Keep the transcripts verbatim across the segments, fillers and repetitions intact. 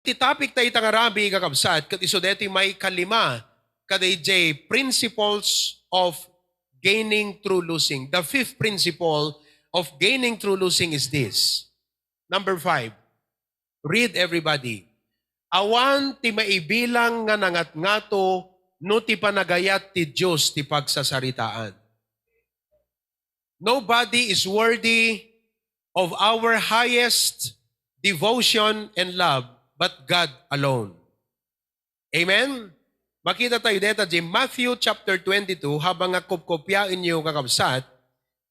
ti topic ta ita nga rabii, kakabsat, ket isu daytoy maikalima kadaydiay principles of gaining through losing. The fifth principle of gaining through losing is this. Number five, read, everybody. Awan ti maibilang nga nangatngato no ti panagayat ti Dios ti pagsasaritaan. Nobody is worthy of our highest devotion and love but God alone. Amen? Makita tayo deta di Matthew chapter twenty-two, habang nga kopkopiaenyo, kakabsat,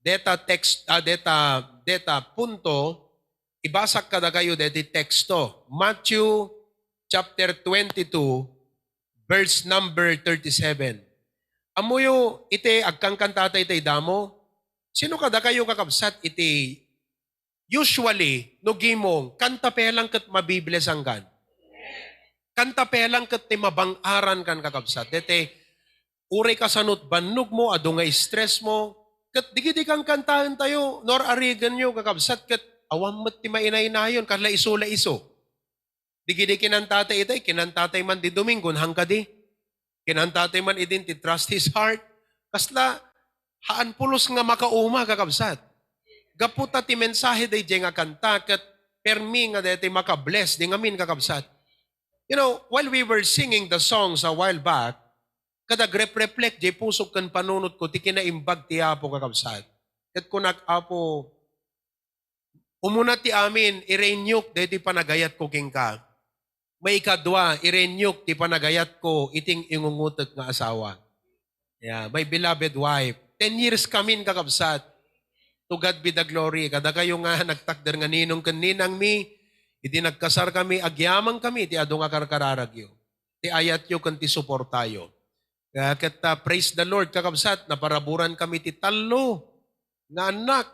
deta text, ah, deta, deta punto, ibasak kadakayo deti teksto. Matthew chapter twenty-two, verse number thirty-seven. Ammoyo, iti agkankanta tayo iti damo, sino kadakayo, kakabsat, iti usually, no gimong, kanta pay lang ket mabiblessan kan. Kanta pay lang ket ti mabang-aran kan, kakabsat. Dete, uray kasano ti bannogmo, adu nga stress mo, ket digidi kankantaentayo, no ar-ariganyo, kakabsat, ket awan met ti mainaynayon, kasla isu la isu. Digidi kinantatay itay, kinantatay man di Domingo, hangkadi. Kinantatay man idin ti Trust His Heart. Kasla, haan pulos nga makauma, kakabsat. Gapu ta ti mensahe daydiay nga kanta, ket permi nga daytoy makabless, di ngamin, kakabsat. You know, while we were singing the songs a while back, kada agrep-reflect di pusok ken panunotko ti kinaimbag ti Apo, kakabsat. Ket kunak, Apo, umuna ti amin, i-renew-k daytoy panagayatko kenka. Maikadua, i-renew-k ti panagayatko iti ingungotek nga asawa. Yeah, my beloved wife. Ten years kamin, kakabsat. To God be the glory. Kadakayo nga nagtakder nga ninong ken ninangmi, idi nagkasarkami, agyamankami ti adu nga karkararagyo, ti ayatyo ken ti suportayo. Kaya ket, ah, praise the Lord, kakabsat, naparaburan kami ti tallo nga annak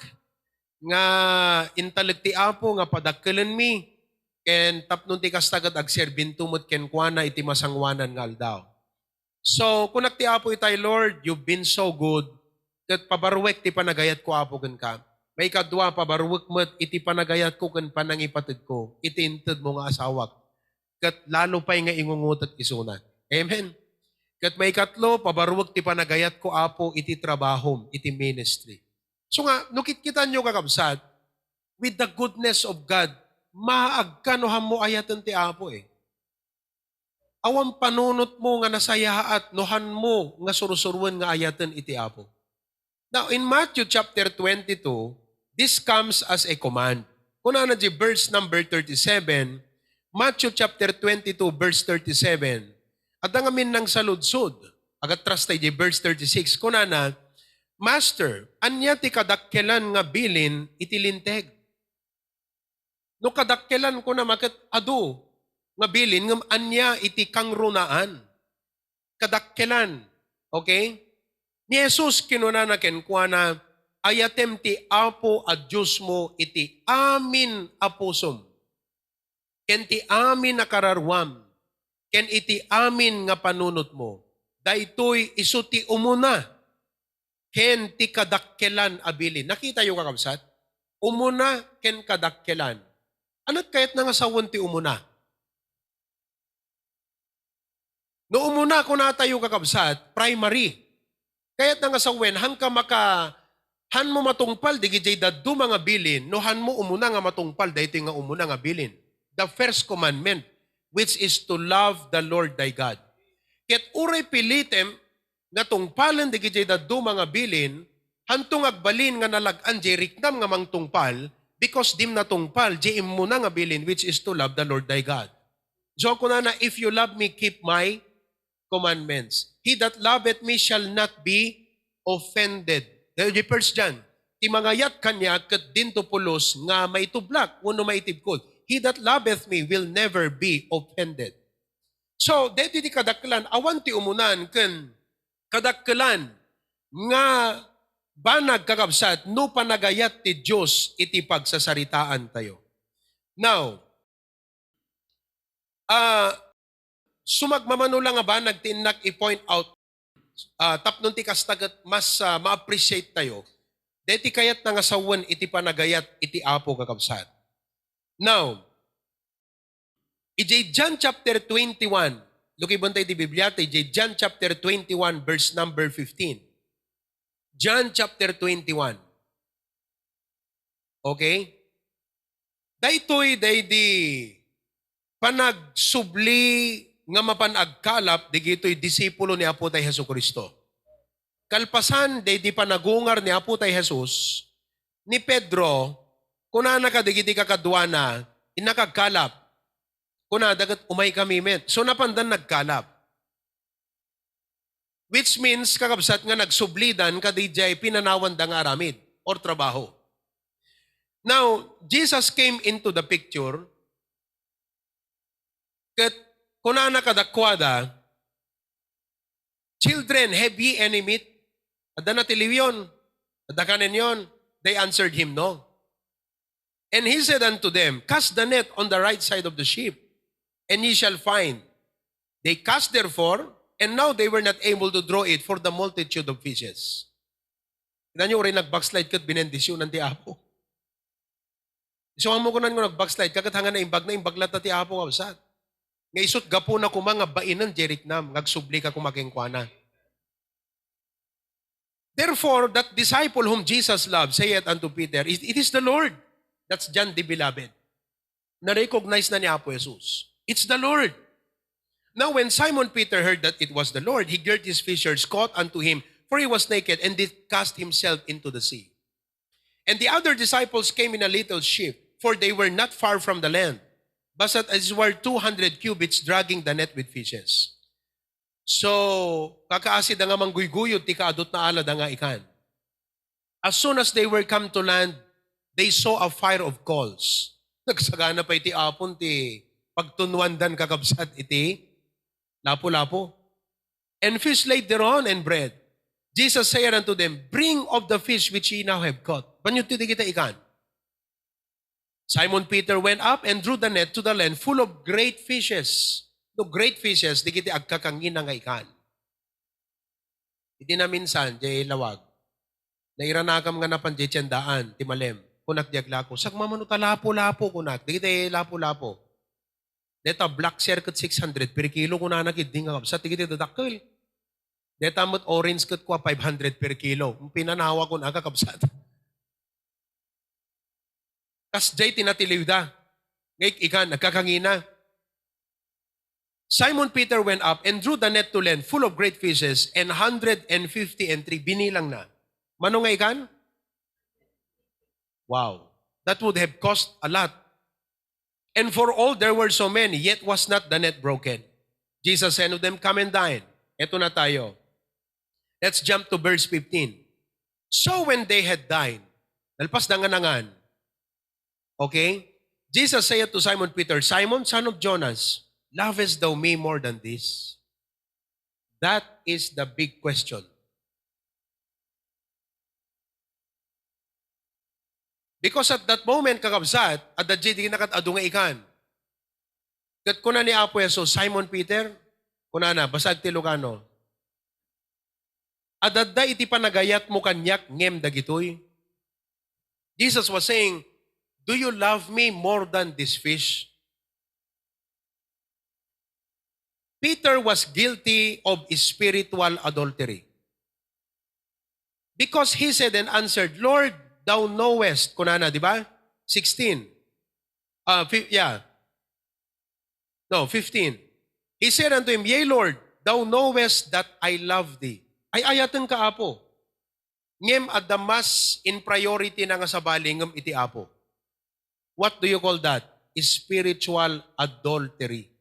nga intalek ti Apo nga padakkelenmi, ken tapno ti kasta ket agserbinto met kenkuana iti masangoanan nga aldaw. So, kunak ti Apo itay, "Lord, you've been so good, ket pabaruek ti panagayatko, Apo, kenka. Maikadua, pabaruek met iti panagayatko ken panangipatedko iti intedmo nga asawak, ket lalo pay nga ingungotek isuna." Amen. Ket maikatlo, pabaruek ti panagayatko, Apo, iti trabahom, iti ministry. So nga, no kitkitanyo, kakabsat, with the goodness of God, maagka no hanmo ayaten ti Apo, eh. Awan panunotmo nga nasayaat no hanmo nga sursuroen nga ayaten iti Apo. Now, in Matthew chapter twenty-two, this comes as a command. Kunana di verse number thirty-seven, Matthew chapter twenty-two, verse thirty-seven, adda ngamin nangsaludsod. Agatras tayo di verse thirty-six. Kunana, "Master, ania ti kadakkelan nga bilin iti Linteg?" No kadakkelan, kuna, maket adu nga bilin, ngem ania iti kangrunaan? Kadakkelan. Okay? Ni Jesus kinunana kenkuana, "Ayatem ti Apo a Diosmo iti amin a pusom, ken ti amin a kararuam, ken iti amin nga panunotmo. Daytoy isu ti umuna ken ti kadakkelan a bilin." Nakitayo, kakabsat? Umuna ken kadakkelan. Ania kayatna nga sawen ti umuna? No umuna, kunatayo, kakabsat, primary. Kayatna nga sawen, hanka maka-, hanmo matungpal digidiay dadduma nga bilin, no hanmo umuna nga matungpal daytoy nga umuna nga bilin. The first commandment, which is to love the Lord thy God. Ket uray pilitem nga tungpalen digidiay dadduma nga bilin, hanto nga agbalin nga nalag-an diay riknam nga mangtungpal, because dim natungpal diay immuna nga bilin, which is to love the Lord thy God. So, kunana, "If you love me, keep my commandments. He that loveth me shall not be offended." Dahil di First John, "Ti mangayat kaniak ket dinto pulos nga maitublak wenno maitibkod. He that loveth me will never be offended." So, daytoy ti kadakkelan, awan ti umunan ken kadakkelan nga banag, kakabsat, no panagayat ti Dios iti pagsasaritaan tayo. Now, ah, sumagmamano la nga banag ti innak i-point out, ah, tapno ti kasta ket mas, ah, ma-appreciate tayo. Deti kayatna nga sawen iti panagayat iti Apo, kakabsat. Now, Idiay John chapter twenty-one, lukibentayo ti Biblia, idiay John chapter twenty-one, verse number fifteen. John chapter twenty-one. Okay? Daytoy, daydi panagsubli nga mapan agkalap digitoy disipulo ni Apo tay Jesu-Cristo. Kalpasan, daydi panagungar ni Apo tay Jesus, ni Pedro, kunana kadagiti kakaduana, "Innak agkalap." Kunada ket, "Umaykami met." So, napandan nagkalap. Which means, kakabsat, nga nagsublidan kadidiay pinanawanda nga aramid or trabaho. Now, Jesus came into the picture, ket kunana kadakuada, "Children, have ye any meat?" Adda natiliwyon? Adda kanenyon? They answered him, "No." And he said unto them, "Cast the net on the right side of the ship, and ye shall find." They cast therefore, and now they were not able to draw it for the multitude of fishes. Kita nyo, uray nag-backslide ket binendisyonan ti Apo. Isu a mo kunan nga nag-backslide ka, ket hangan naimbag na, imbag latta ti Apo, kabsat. Nga isut gapuna koma nga bainen diay riknam, nga agsubli ka koma kenkuana. Therefore, that disciple whom Jesus loved saith unto Peter, "It, it is the Lord." That's John the Beloved. Na-recognize na ni Apo Jesus. "It's the Lord." Now, when Simon Peter heard that it was the Lord, he girt his fishers, caught unto him, for he was naked, and did cast himself into the sea. And the other disciples came in a little ship, for they were not far from the land, but as it were two hundred cubits, dragging the net with fishes. So, kakaasi da nga mangguyguyod ti kaadutna a lada nga ikan. As soon as they were come to land, they saw a fire of coals. Nagsagana pay ti Apon ti pagtunnuandan, kakabsat, iti lapu-lapu. And fish laid thereon and bread. Jesus said unto them, "Bring of the fish which ye now have caught." Banyo ti dagita ikan. Simon Peter went up and drew the net to the land full of great fishes. No, great fishes, dagiti agkakangina nga ikan. Iti naminsan, diay lawag, nairanakam nga napan diay tiendaan ti malem. Kunak diay aglako, "Sagmamano ta lapu-lapu," kunak. Dagiti lapu-lapu. Deta black share ket six hundred per kilo, kunana ketdi nga kabsat, dagiti dadakkel. Deta met orange ket kua five hundred per kilo. Pinanawa, kunak, kakabsat. Kasdiay ti natiliwda. Nga ik-ikan, agkakangina. Simon Peter went up and drew the net to land full of great fishes, and hundred and fifty and three, binilangna. Mano nga ikan? Wow. That would have cost a lot. And for all there were so many, yet was not the net broken. Jesus said to them, "Come and dine." Eto na tayo. Let's jump to verse fifteen. So when they had dined, nalpas da nga nangan. Okay? Jesus saith to Simon Peter, "Simon, son of Jonas, lovest thou me more than this?" That is the big question. Because at that moment, kakabsat, adda diay di nakat-adu nga ikan. Ket kuna ni Apo Jesus, "Simon Peter," kunana, basag ti Ilocano, "Adda iti panagayatmo kaniak ngem dagitoy?" Jesus was saying, "Do you love me more than this fish?" Peter was guilty of spiritual adultery. Because he said and answered, "Lord, thou knowest," kunana, di ba? Sixteen. Ah, fi-, yeah. No, fifteen. He said unto him, "Yea, Lord, thou knowest that I love thee." Ay-ayatenka, Apo. Ngem adda mas in priority na nga sabali ngem iti Apo. What do you call that? Spiritual adultery.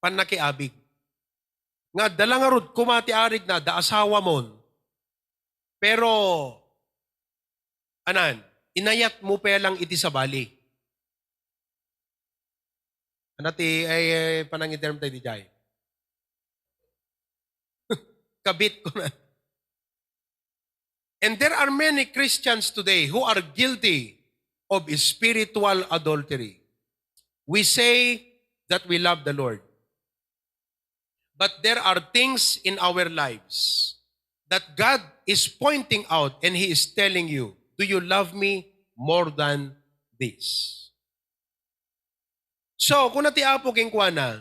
Pannakiabig. Nga adda la ngarud koma ti arigna, adda asawamon. Pero, anan, inayatmo pay lang iti sabali. Ano ti, ay, ay, panangiterm tayo di jay? Kabit ko na. And there are many Christians today who are guilty of spiritual adultery. We say that we love the Lord. But there are things in our lives that God is pointing out and He is telling you, "Do you love me more than this?" So, kuna ti Apo kenkuana,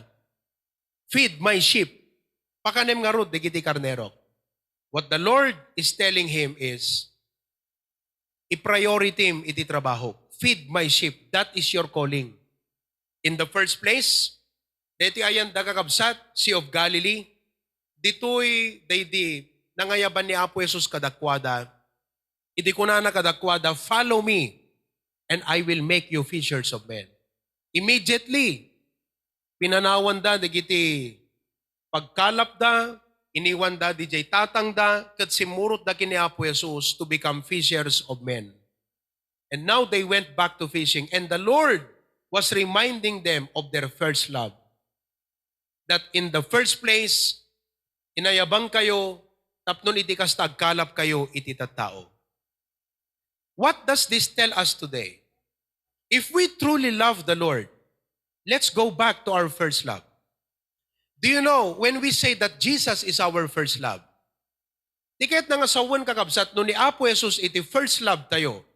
"Feed my sheep." Pakanem ngarud dagiti karnerok. What the Lord is telling him is, i-priority-m iti trabaho. "Feed my sheep." That is your calling. In the first place, daytoy ayanda, kakabsat, Sea of Galilee. Ditoy daydi nangayaban ni Apo Jesus kadakuada. Idi kunana kadakuada, "Follow me, and I will make you fishers of men." Immediately, pinanawanda dagiti pagkalapda, iniwanda didiay tatangda, ket simmurotda ken ni Apo Jesus to become fishers of men. And now they went back to fishing, and the Lord was reminding them of their first love. That in the first place, inayabankayo tapno iti kasta agkalapkayo iti tattao. What does this tell us today? If we truly love the Lord, let's go back to our first love. Do you know, when we say that Jesus is our first love, ti kayatna nga sawen, kakabsat, no ni Apo Jesus iti first love tayo,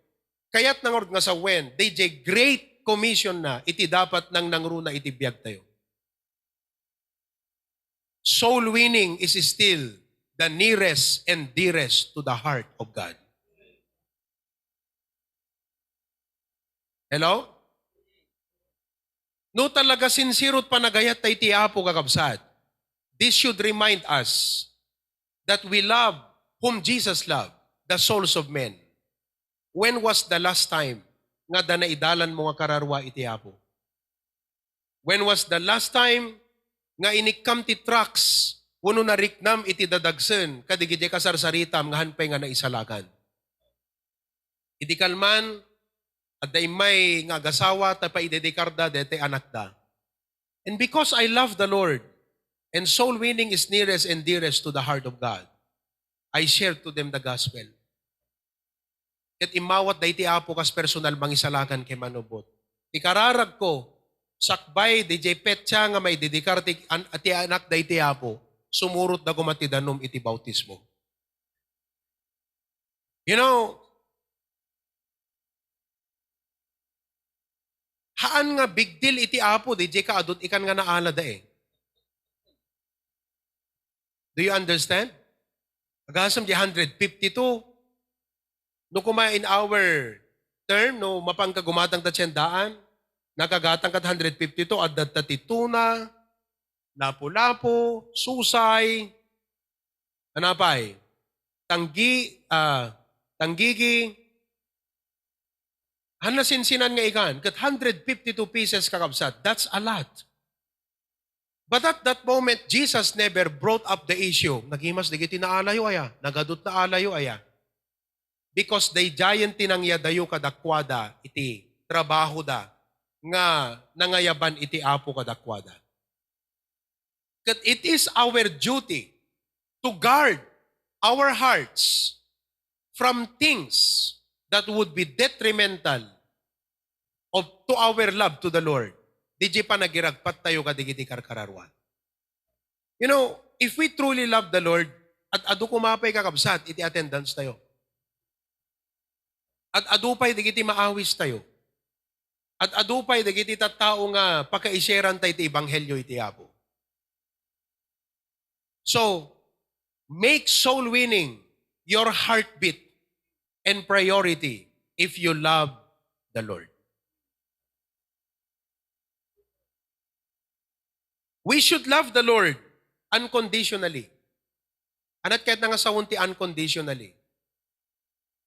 kayatna ngarud nga sawen, daydiay Great Commission na iti dapat nangnangruna iti biag tayo. Soul winning is still the nearest and dearest to the heart of God. Hello? No talaga sincere ti panagayat ta iti Apo, kakabsat, this should remind us that we love whom Jesus loved, the souls of men. When was the last time nga adda naidalanmo nga kararua iti Apo? When was the last time nga inikkam ti tracts wenno nariknam iti dadagsen kadagiti kasarsaritam nga han pay nga naisalakan? Idi kalman, adda immay nga agasawa ta paidedikarda daytoy anakda. And because I love the Lord, and soul winning is nearest and dearest to the heart of God, I share to them the gospel. Ket immawatda iti Apo kas personal mangisalakan ken manubot. Ti kararagko, sakbay didiay petsa nga maidedikar ti an-, ti anak daytoy Apo, sumurotda koma ti danum iti bautismo. You know, haan nga big deal iti Apo, didiay kaadut ikan nga naalada eh. Do you understand? Agasem di hundred fifty-two. No kuma in our term, no mapanka gumatang ta ti sendaan, nakagatang kat hundred fifty-two, adda ta ti tuna, lapu-lapu, susay, ano pay? Tanggi-, ah, tanggigi. Han nasinsinan nga ikan, ket hundred fifty-two pieces, kakabsat. That's a lot. But at that moment, Jesus never brought up the issue. Nagimas dagiti naalayo aya, nagadut naalayo aya. Because daydiayen ti nangyadayo kadakuada iti trabahoda nga nangayaban iti Apo kadakuada. Ket it is our duty to guard our hearts from things that would be detrimental of, to our love to the Lord. Didiay panagiragpat tayo kadagiti karkararuan. You know, if we truly love the Lord, ad-adu koma pay, kakabsat, iti attendance tayo. Ad-adu pay dagiti maawis tayo. Ad-adu pay dagiti tattao nga pakaiseran tayo ti ebanghelio iti Apo. So, make soul winning your heartbeat and priority if you love the Lord. We should love the Lord unconditionally. Ania ti kayatna nga sawen ti unconditionally?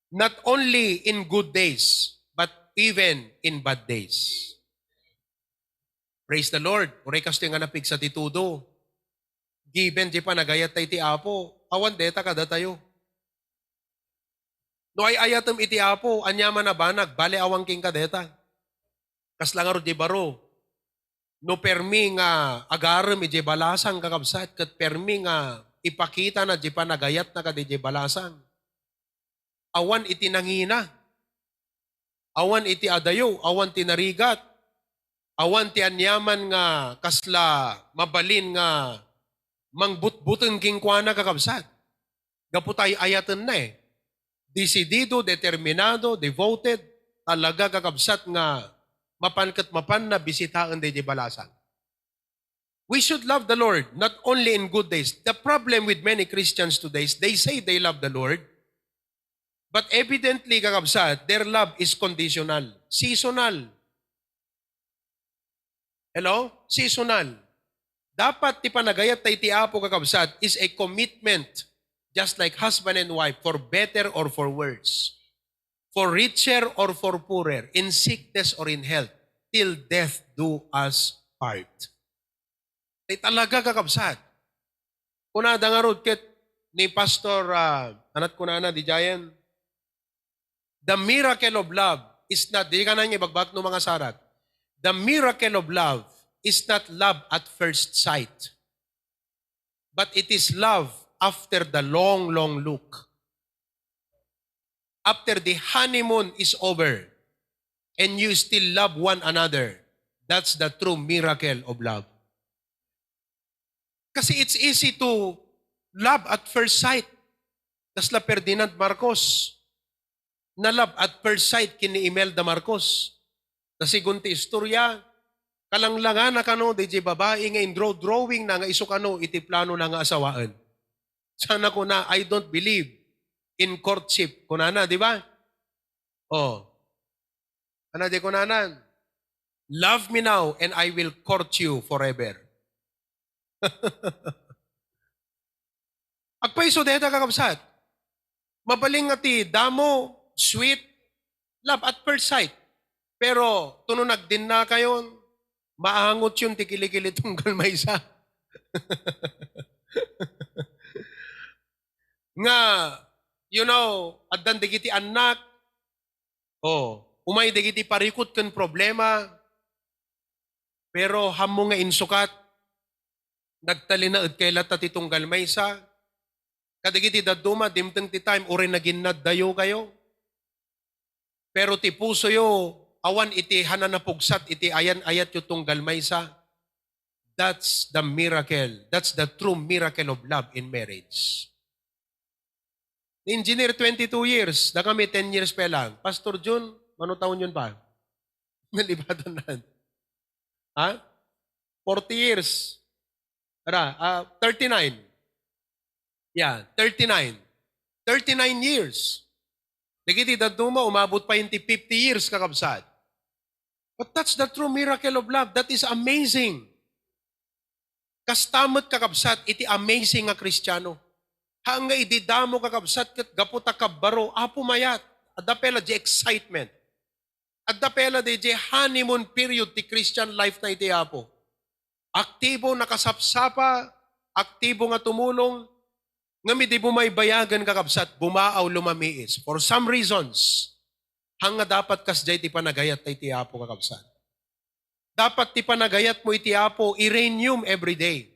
Not only in good days, but even in bad days. Praise the Lord. Uray kastoy nga napigsa ti todo. Given ti panagayat tayo iti Apo, awan deta kadatayo. No ay-ayatem iti Apo, aniaman a banag, bale awan kenka deta. Kasla ngarud diay baro. No permi nga agarem idiay balasang, kakabsat, ket permi nga ipakitana diay panagayatna kadi idiay balasang. Awan iti nangina. Awan iti adayo, awan ti narigat. Awan ti aniaman nga kasla mabalin nga mangbutbuteng kenkuana, kakabsat. Gapu ta ay-ayatenna eh. Desidido, determinado, devoted, talaga, kakabsat, nga mapan ket mapanna bisitaen daydiay balasang. We should love the Lord, not only in good days. The problem with many Christians today is they say they love the Lord, but evidently, kakabsat, their love is conditional, seasonal. Hello? Seasonal. Dapat ti panagayat ta iti Apo, kakabsat, is a commitment, just like husband and wife, for better or for worse, for richer or for poorer, in sickness or in health, till death do us part. Ti talaga, kakabsat. Kunada ngarud ket ni Pastor, ah, anat kunana, di jayen, the miracle of love is not, di ka na nga ibagbaga no mangasarak. The miracle of love is not love at first sight, but it is love after the long, long look. After the honeymoon is over and you still love one another, that's the true miracle of love. Kasi it's easy to love at first sight. Kasla Ferdinand Marcos, na-love at first sight ken ni Imelda Marcos. Ta segun ti istorya, kalanglangana kano daydiay babai nga indraw-drawingna nga isu kano iti planona nga asawaen. Sana kuna, "I don't believe in courtship," kunana, di ba? Oh. Ano di kunanan? "Love me now and I will court you forever." Agpayso dayta, kakabsat. Mabalin nga ti damo, sweet, love at first sight. Pero tuno nagdinnakayon, maangot yun ti kilikili tunggal maysa. Nga, you know, addan dagiti annak, oh, umay dagiti parikut ken problema, pero hammo nga insukat, nagtalinaed kay latta ti tunggal maysa. Kadagiti dadduma, dimteng ti time, uray naginnaddayo kayo. Pero ti pusoyo, awan iti hananapugsat iti ayan-ayatyo tunggal maysa. That's the miracle. That's the true miracle of love in marriage. Ni Engineer, twenty-two years. Dakami, ten years pa lang. Pastor Jun, mano taon yun pa? Nalibatan na. Ha? Forty years. Ara, ah, thirty-nine. Yeah, thirty-nine. Thirty-nine years. Dagiti dadduma, umabot pa iti fifty years, kakabsat. But that's the true miracle of love. That is amazing. Kasta met, kakabsat, iti amazing nga Kristiano. Haan nga idi damo, kakabsat, ket gapu ta kabbaro, Apo, mayat. Adda pay la di excitement. Adda pay la di, di honeymoon period ti Christian life na iti Apo. Aktibo, nakasapsapa, aktibo nga tumulong, ngem idi bumaybayagen, kakabsat, bumaaw, lumamiis. For some reasons, haan nga dapat kasdiay ti panagayat ta iti Apo, kakabsat. Dapat ti panagayatmo iti Apo, i-renew every day.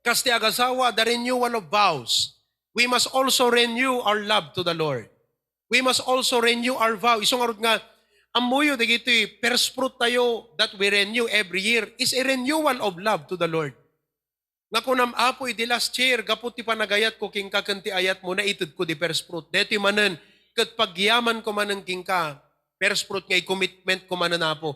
Kas ti agasawa, the renewal of vows. We must also renew our love to the Lord. We must also renew our vow. Isu ngarud nga, ammoyo dagiti first fruit tayo that we renew every year is a renewal of love to the Lord. Nga kunam, "Apo, idi last year, gapu ti panagayatko kenka ken ti ayatmo, naitedko di first fruit. Daytoy manen, ket pagyamanko manen kenka, first fruit nga i-commitment ko manen, Apo."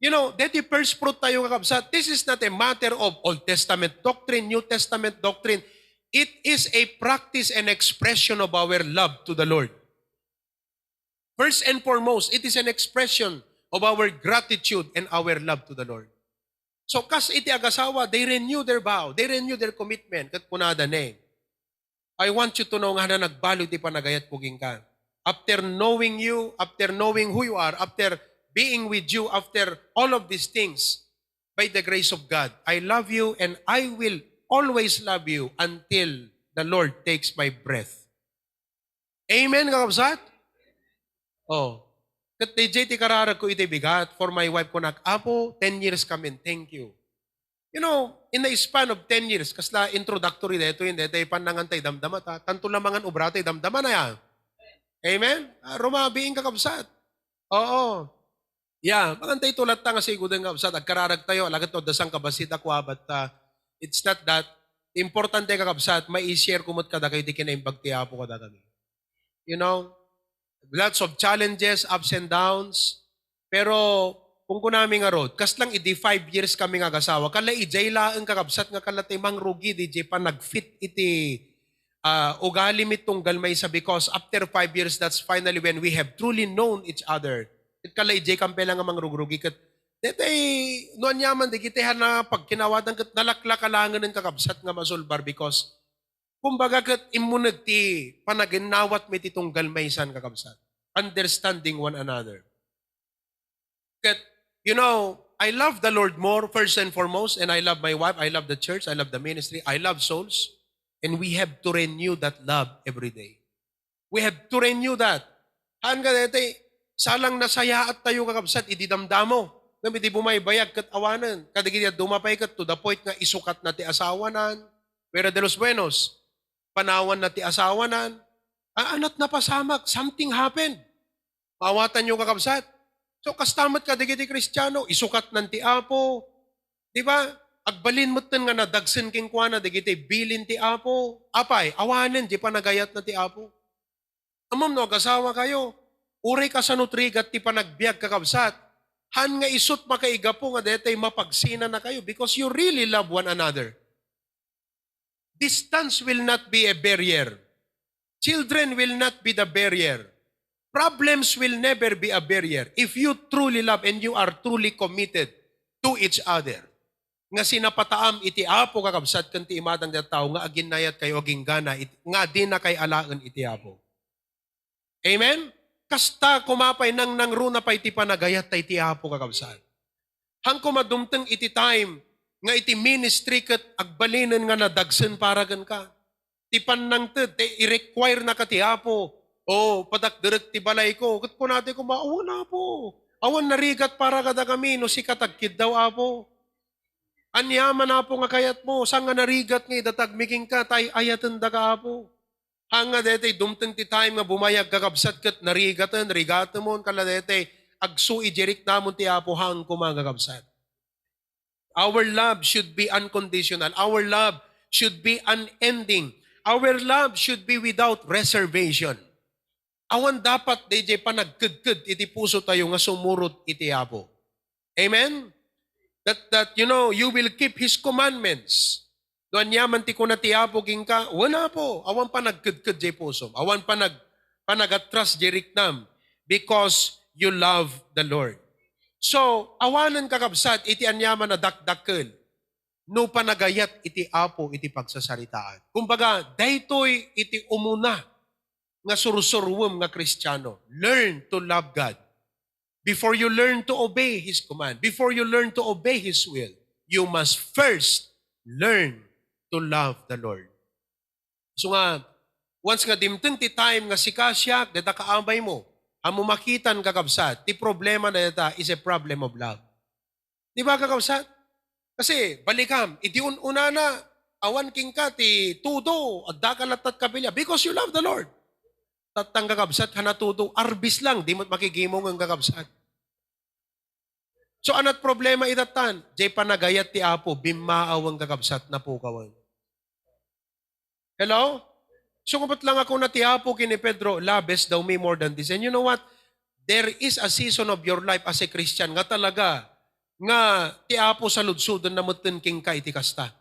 You know, daytoy first fruit tayo, kakabsat. This is not a matter of Old Testament doctrine, New Testament doctrine. It is a practice and expression of our love to the Lord. First and foremost, it is an expression of our gratitude and our love to the Lord. So, kas iti agasawa, they renew their vow, they renew their commitment. Ket kunada ni, "I want you to know nga haan nga nagbaleg ti panagayatko kenka. After knowing you, after knowing who you are, after being with you, after all of these things, by the grace of God, I love you and I will always love you until the Lord takes my breath." Amen, kakabsat? Oh. Ket daydiay ti kararagko iti bigat for my wife, kunak, "Apo, ten years kami, thank you." You know, in the span of ten years, kasla introductory daytoy, daytoy pannangan tay damdama ta, tanto la mangan obra tay damdama na ya. Amen? Ah, rumabiing, kakabsat. Oo. Yeah, mangan tay tulat ta nga sigud nga, kabsat, agkararag tayo, alagat no, dasang kabasit ako, ah, but, uh, it's not that. Importante, kakabsat, mai-share ko met kadakayo ti kinaimbag ti Apo kadakami. You know, lots of challenges, ups and downs, pero Kung kunami ngarud, kas lang idi five years kami nga agasawa, kala idiay laeng kakabsat nga kala ti mangrugi, diay panagfit iti, ah, ugali mi tunggal maysa, because after five years, that's finally when we have truly known each other. Ket kala idiay kampela nga mangrugi ket, detay, no aniaman, dagiti han a pagkinawatan ket nalaklakalangen kakabsat nga masulbar because, kumbaga, ket immuneg ti panaginnawat mi ti tunggal maysan kakabsat. Understanding one another. Ket, you know, I love the Lord more, first and foremost, and I love my wife, I love the church, I love the ministry, I love souls, and we have to renew that love every day. We have to renew that. Haan nga daytoy, salang nasayaat tayo, kakabsat, idi damdamo. Ngem idi bumaybayag ket awanen, kadagiti a dumapay ket to the point nga isukat na ti asawanan, fuera de los buenos, panawan na ti asawanan, a-, anat napasamak, something happened. Maawatanyo, kakabsat? So, kasta met kadagiti Kristiano, isukatnan ti Apo. Di ba? Agbalin metten nga nadagsen kenkuana dagiti bilin ti Apo. Apay, awanen, di panagayatna ti Apo. Ammom no agasawa kayo, uray kasano ti rigat ti panagbiag, kakabsat, han nga isut makaigapu nga daytoy mapagsinanakayo because you really love one another. Distance will not be a barrier. Children will not be the barrier. Problems will never be a barrier if you truly love and you are truly committed to each other. Nga sinapataam iti Apo, kakabsat, ken ti imatang ti tao nga aginnayat kayo aginggana it-, nga dinakay alaen iti Apo. Amen? Kasta koma pay, nangnangruna pay ti panagayat tay ti Apo, kakabsat. Haan koma dumteng iti time nga iti ministry ket agbalinen nga nadagsen para kenka. Ti pannangted, ti i-require na ka ti Apo, "O, padakderek ti balayko." Ket kunatayo koma, "Awan, Apo. Awan narigat para kadakami no sika ti agkiddaw, Apo. Aniaman, Apo, nga kayatmo, saan nga narigat nga idatagmi kenka, tay ayaten daka, Apo." Haan nga daytoy dumteng ti time nga bumayag, kakabsat, ket narigaten, rigatemon, kala daytoy, agsu idi riknamon ti Apo, haan koma, kakabsat. Our love should be unconditional. Our love should be unending. Our love should be without reservation. Awan dapat daydiay panagkedked iti puso tayo nga sumurot iti Apo. Amen? That, that, you know, you will keep His commandments. No aniaman ti kuna ti Apo kenka, wen, Apo, awan panagkedked jay pusom. Awan panag-, panagatras jay riknam because you love the Lord. So, awanen, kakabsat, iti aniaman a dakdakkel no panagayat iti Apo iti pagsasaritaan. Kumbaga, daytoy iti umuna nga sursuruem nga Kristiano. Learn to love God. Before you learn to obey His command, before you learn to obey His will, you must first learn to love the Lord. So nga, once nga dimteng ti time nga sika, siak, dayta kaamay mo, ammo makitan, kakabsat, ti problema na dayta is a problem of love. Di ba, kakabsat? Kasi, balikam, iti un-unana, awan kenka ti tudo, addaka lattat kabilia, because you love the Lord. Tattang, kakabsat, kana tudo, arbis lang, di met makigimong, kakabsat. So, anat problema itattan? Jay panagayat ti Apo, bimmaawen, kakabsat, napukawen. Hello? Sungupet lang ako na ti Apo ken ni Pedro, "Loves thou me more than this?" And you know what? There is a season of your life as a Christian nga talaga nga ti Apo saludsoden na metten kenka iti kasta.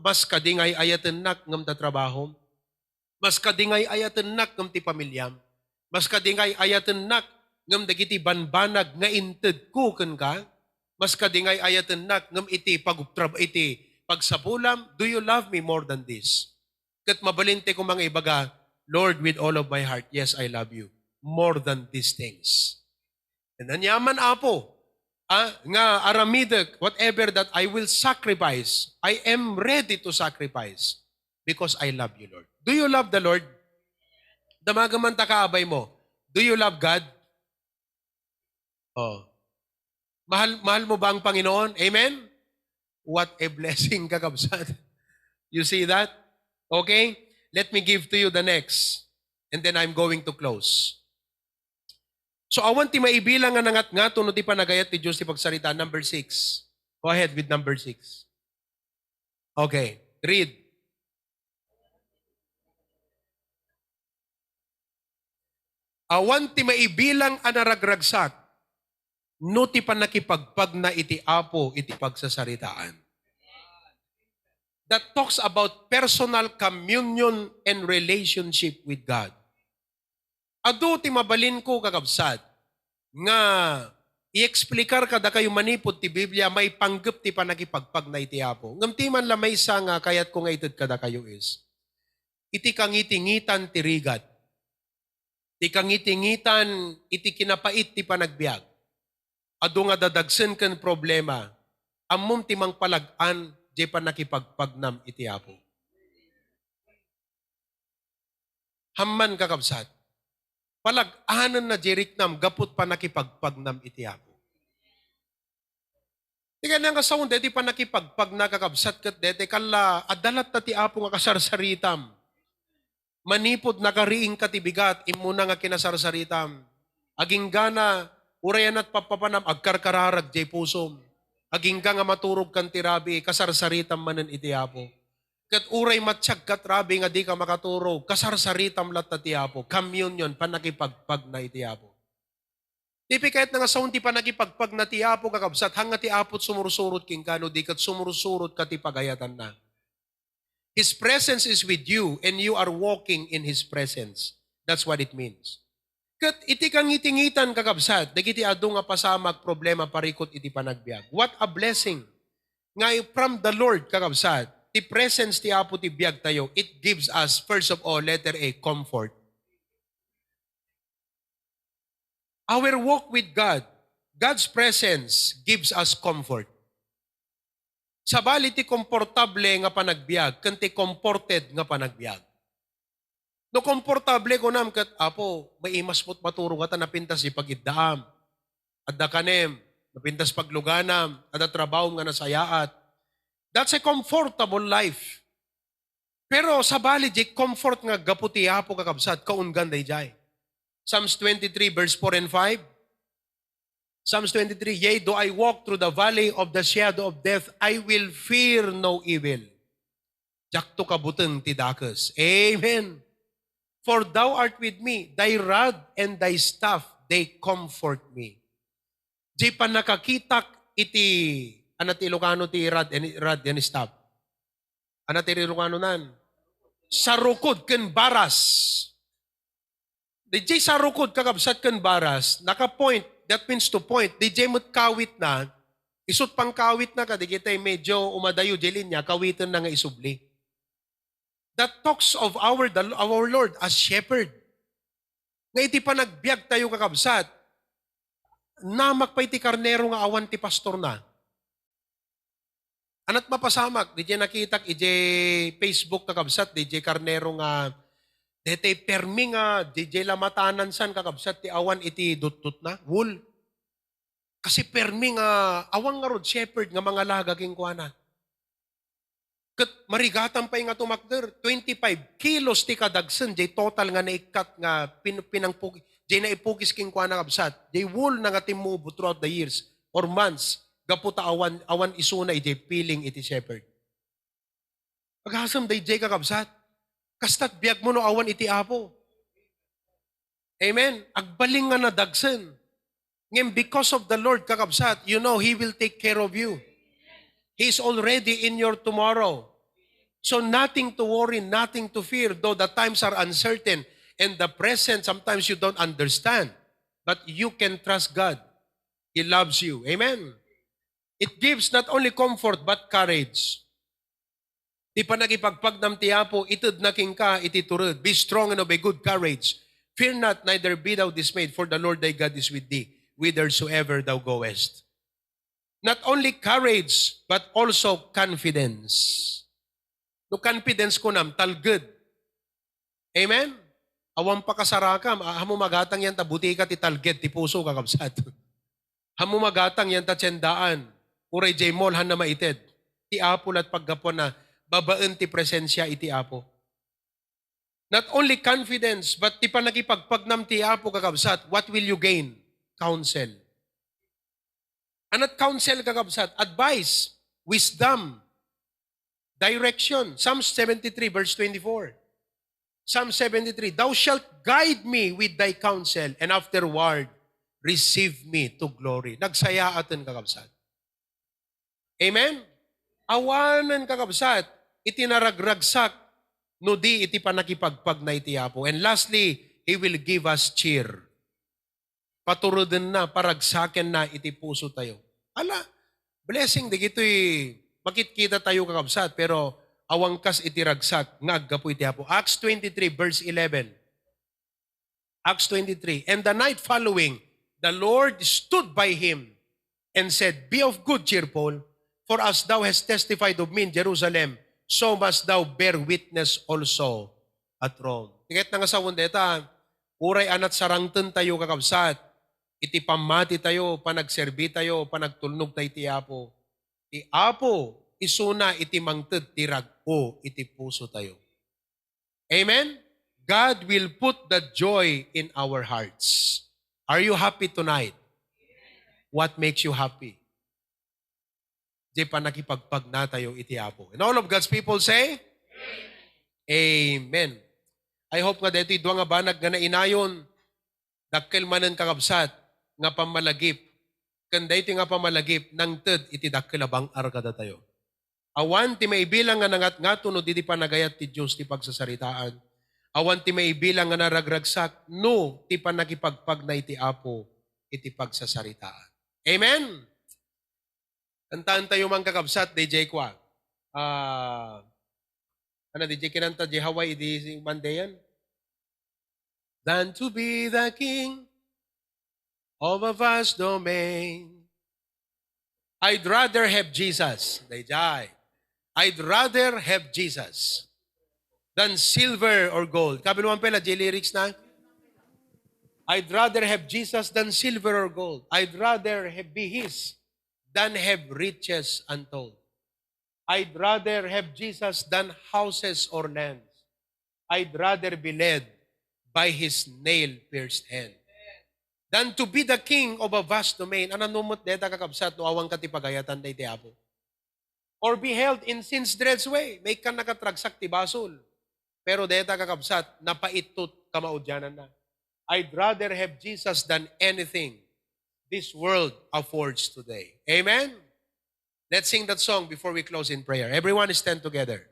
Mas kadi nga ay-ayatennak ngem ta trabahom. Mas kadi nga ay-ayatennak ngem ti pamiliam. Mas kadi nga ay-ayatennak ngem dagiti banbanag nga intedko kenka. Mas kadi nga ay-ayatennak ngem iti pagubtrab-, iti pagsapulam. Do you love me more than this? Ket mabalin ti koma nga ibaga, "Lord, with all of my heart, yes, I love you more than these things." And aniaman, Apo, ah, nga aramidek, whatever that I will sacrifice, I am ready to sacrifice because I love you, Lord. Do you love the Lord? Damagan man ta kaabay mo. Do you love God? Oh. Mahal, mahal mo ba ang Panginoon? Amen? What a blessing, kakabsat. You see that? Okay? Let me give to you the next. And then I'm going to close. So, awan ti maibilang nga nangatngato no ti panagayat ti Diyos ti pagsarita. Number six. Go ahead with number six. Okay. Read. Awan ti maibilang a naragragsak no ti pannakipagpagna iti Apo iti pagsasaritaan. That talks about personal communion and relationship with God. Adu ti mabalinko, kakabsat, nga i-explikar kadakayo manipud ti Biblia maipanggep ti pannakipagpagna iti Apo. Ngem ti man la maysa nga kayatko nga ited kadakayo is, iti kangitingitan ti rigat, ti kangitingitan iti kinapait ti panagbiag, adu nga dadagsen ken problema, ammom ti mangpalag-an diay pannakipagpagnam iti Apo. Hamman, kakabsat, palag-anenna diay riknam gapu ti pannakipagpagnam iti Apo. Ti kayatna nga sawen, deti pannakipagpagna, kakabsat, ket deti kalla, adda latta ti Apo nga kasarsaritam. Manipud nakariingka ti bigat, immuna nga kinasarsaritam. Aginggana, uray anat pappapanam, agkarkararag diay pusom. Agingga nga maturogkan ti rabii, kasarsaritam manen iti Apo. Ket uray matiagkat rabii nga dika makaturog, kasarsaritam latta ti Apo. Communion, pannakipagpagna iti Apo. Ti kayatna nga sawen ti pannakipagpagna ti Apo, kakabsat, haan nga ti Apo ti sumursurot kenka, no di ket sumursurotka ti pagayatanna. His presence is with you and you are walking in His presence. That's what it means. Ket iti kangitingitan, kakabsat, dagiti adu nga pasamak, problema, parikut iti panagbiag. What a blessing! Nga from the Lord, kakabsat, ti presence ti Apo ti biagtayo, it gives us, first of all, letter A, comfort. Our walk with God, God's presence gives us comfort. Sabali ti komportable nga panagbiag ken ti comforted nga panagbiag. No komportable, kunam ket, "Apo, maimas met maturog ta napintas ti pagiddaam. Adda kanem, napintas pagluganam, adda trabahom nga nasayaat." That's a comfortable life. Pero sabali, diay comfort nga gapu ti Apo, kakabsat, kaunggan daydiay. Psalms twenty-three, verse four and five. Psalms twenty-three, "Yea, though I walk through the valley of the shadow of death, I will fear no evil." Diakto kabuteng ti dakes. Amen. "For thou art with me, thy rod and thy staff, they comfort me." Diay pannakakitak iti, ano ti Ilocano ti rod and, rod and staff? Ano ti Ilocano nan? Sarukod ken baras. Diay sarukod, kakabsat, ken baras, naka-point, that means to point. Diay met kawitna, isut' pangkawitna, kadagiti medyo umadayo diay linya, kawitenna nga isubli. That talks of our, the, our Lord as shepherd. Nga iti panagbiagtayo, kakabsat, namak pay ti karnero nga awan ti pastorna. Anat mapasamak, diay nakitak idiay Facebook, kakabsat, diay karnero nga, daytoy permi nga, diay lamatanan san, kakabsat, ti awan iti dutdotna, wool. Kasi permi nga, awan ngarud shepherd nga mangalaga kenkuana. Ket marigatan pay nga tumakder, twenty-five kilos ti kadagsen, diay total nga naikkat nga pin-, pinangpug-, diay naipugis kenkuana, kabsat. Diay wool na nga timmubo throughout the years or months, gapu ta awan, awan isuna idiay feeling iti shepherd. Agasem daydiay, kakabsat. Kasta't biagmo no awan iti Apo. Amen. Agbalin nga nadagsen. Ngem because of the Lord, kakabsat, you know, He will take care of you. He is already in your tomorrow. So nothing to worry, nothing to fear, though the times are uncertain and the present, sometimes you don't understand. But you can trust God. He loves you. Amen. It gives not only comfort, but courage. Ti panagipagpagnam ti Apo, itedna kenka iti tured. Be strong and of a good courage. Fear not, neither be thou dismayed, for the Lord thy God is with thee, whithersoever thou goest. Not only courage, but also confidence. No confidence kunam, talged. Amen? Awan pakasarakam, a-, ammo magatang yan ta butika ti talged ti puso, kakabsat. Ammo magatang yan ta tiendaan, uray jay mall, hanna maited. Ti Apo lat paggapuanna, babaen ti presensia iti Apo. Not only confidence, but ti panagipagpagnam ti Apo, kakabsat, what will you gain? Counsel. Anat counsel, kakabsat? Advice, wisdom, direction. Psalm seventy-three, verse twenty-four. Psalm seventy-three, "Thou shalt guide me with thy counsel, and afterward "Receive me to glory." Nagsayaaten, kakabsat. Amen? Awanen, kakabsat, iti naragragsak no di iti pannakipagpagna iti Apo. And lastly, He will give us cheer. Paturedenna, paragsakenna iti pusotayo. Ala, blessing dagitoy makitkitatayo, kakabsat, pero awan kas iti ragsak nga aggapu iti Apo. Acts twenty-three, verse eleven. Acts twenty-three, "And the night following, the Lord stood by him and said, 'Be of good cheerful, for as thou hast testified of me in Jerusalem, so must thou bear witness also at Rome.'" Ket nangasawen dayta, uray a nagsarangtentayo, kakabsat, iti pammatitayo, panagserbitayo, panagtulnogtayo iti Apo, ti Apo isuna iti mangted ti rag-o iti pusotayo. Amen? God will put the joy in our hearts. Are you happy tonight? What makes you happy? Di pannakipagpagnatayo iti Apo. And all of God's people say, Amen. I hope nga daytoy dua nga banag nga nainayon, dakkel manen, kakabsat, nga pammalagip. Ken daytoy nga pammalagip, nangted iti dakkel a bang-ar kadatayo. Awan ti maibilang nga nangatngato no di ti panagayat ti Dios ti pagsasaritaan. Awan ti maibilang nga naragragsak no ti pannakipagpagna iti Apo iti pagsasaritaan. Amen? Kantaentayo man, kakabsat, D J kwa. Ah, ano, D J, kinanta di Hawaii, di Monday yan? "Than to be the king of a vast domain. I'd rather have Jesus." Dayjay. "I'd rather have Jesus than silver or gold." Kabiluan pala, di lyrics na. "I'd rather have Jesus than silver or gold. I'd rather have, be His than have riches untold. I'd rather have Jesus than houses or lands. I'd rather be led by His nail-pierced hand than to be the king of a vast domain." Ano met dayta, kakabsat, no awan ka ti pagayatan daydi Apo? Or be held in sin's dread's way. Maikkan nakatragsak ti basol. Pero dayta, kakabsat, napaittot kamaudiananna. "I'd rather have Jesus than anything this world affords today." Amen? Let's sing that song before we close in prayer. Everyone stand together.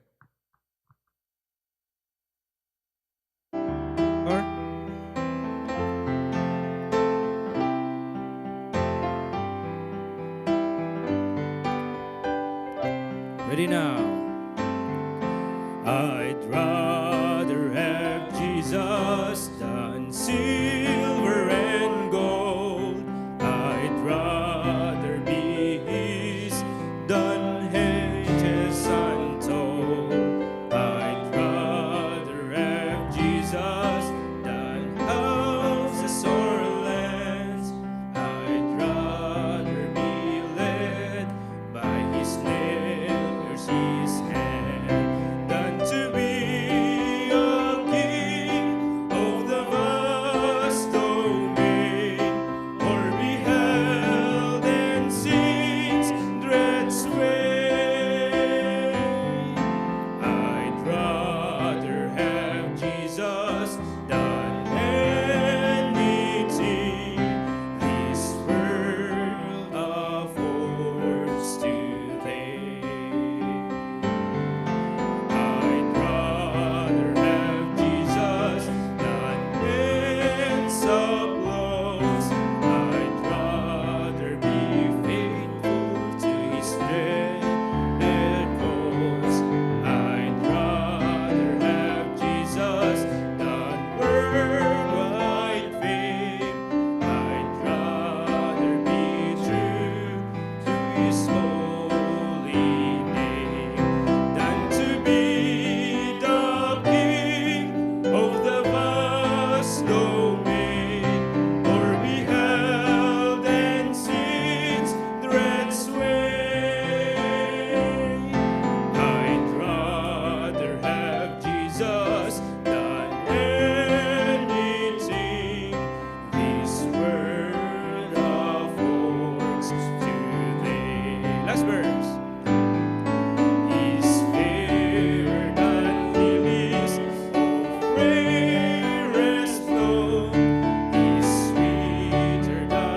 Ready now. I'd rather have Jesus than silver and gold. I'd rather be His than riches untold. I'd rather have Jesus than houses or lands. I'd rather be led by His nail-pierced hand than to be a king of the vast domain, or be held in sin's dread sway. I'd rather have Jesus than anything this world affords today. I'd rather have Jesus than men's applause. I'd rather be faithful to His great cause. I'd rather have Jesus than worldwide fame. I'd rather be true to His holy name than to be the king of the vast domain, or be held in sin's dread sway. I'd rather have Jesus than anything this world affords today. Last verse. His favor than lilies of rarest bloom, is sweeter than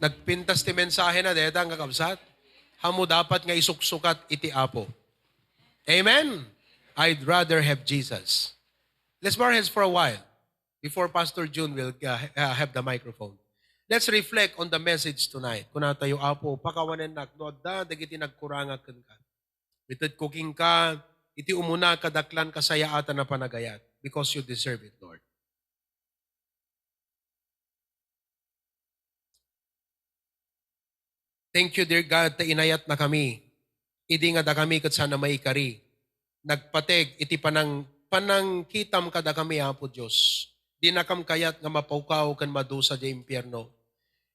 Nagpintas ti mensahena dayta, kakabsat. Ammom, dapat nga isuksukat iti Apo. Amen? I'd rather have Jesus. Let's bow our heads for a while before Pastor Jun will, uh, uh, have the microphone. Let's reflect on the message tonight. Kunatayo, Apo, pakawanennak no adda dagiti nagkurangak kenka. Itedko kenka iti umuna kadaklan kasayaatan a panagayat because you deserve it, Lord. Thank you, dear God, ta inayatnakami. Idi nga dakami ket saan a maikari. Nagpateg iti panang-, panangkitam kadakami, Apo Dios. Dinakam kayat nga mapukaw ken madusa diay impierno.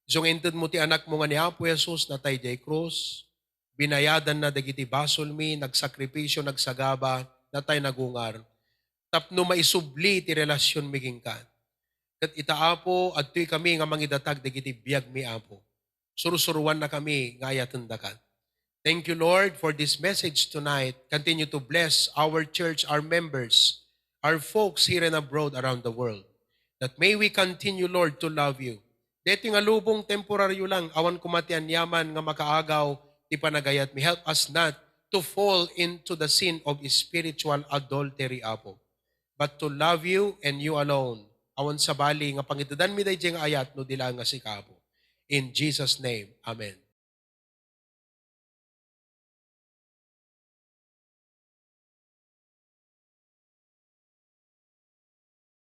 Isu nga intedmo ti Anakmo nga ni Apo Jesus, natay diay krus, binayadanna dagiti basolmi, nagsakripisio, nagsagaba, natay nagungar, tapno maisubli ti relasionmi kenka. Ket ita, Apo, adtoy kami nga mangidatag dagiti biagmi, Apo. Sursuruannakami nga ayatendaka. Thank you, Lord, for this message tonight. Continue to bless our church, our members, our folks here and abroad around the world. That may we continue, Lord, to love you. Daytoy nga lubong temporaryo lang, awan koma ti aniaman nga makaagaw ti panagayatmi. Help us not to fall into the sin of spiritual adultery, Apo, but to love you and you alone. Awan sabali nga pangitedanmi daydiay nga ayat no di laeng nga sika, Apo. In Jesus' name, amen.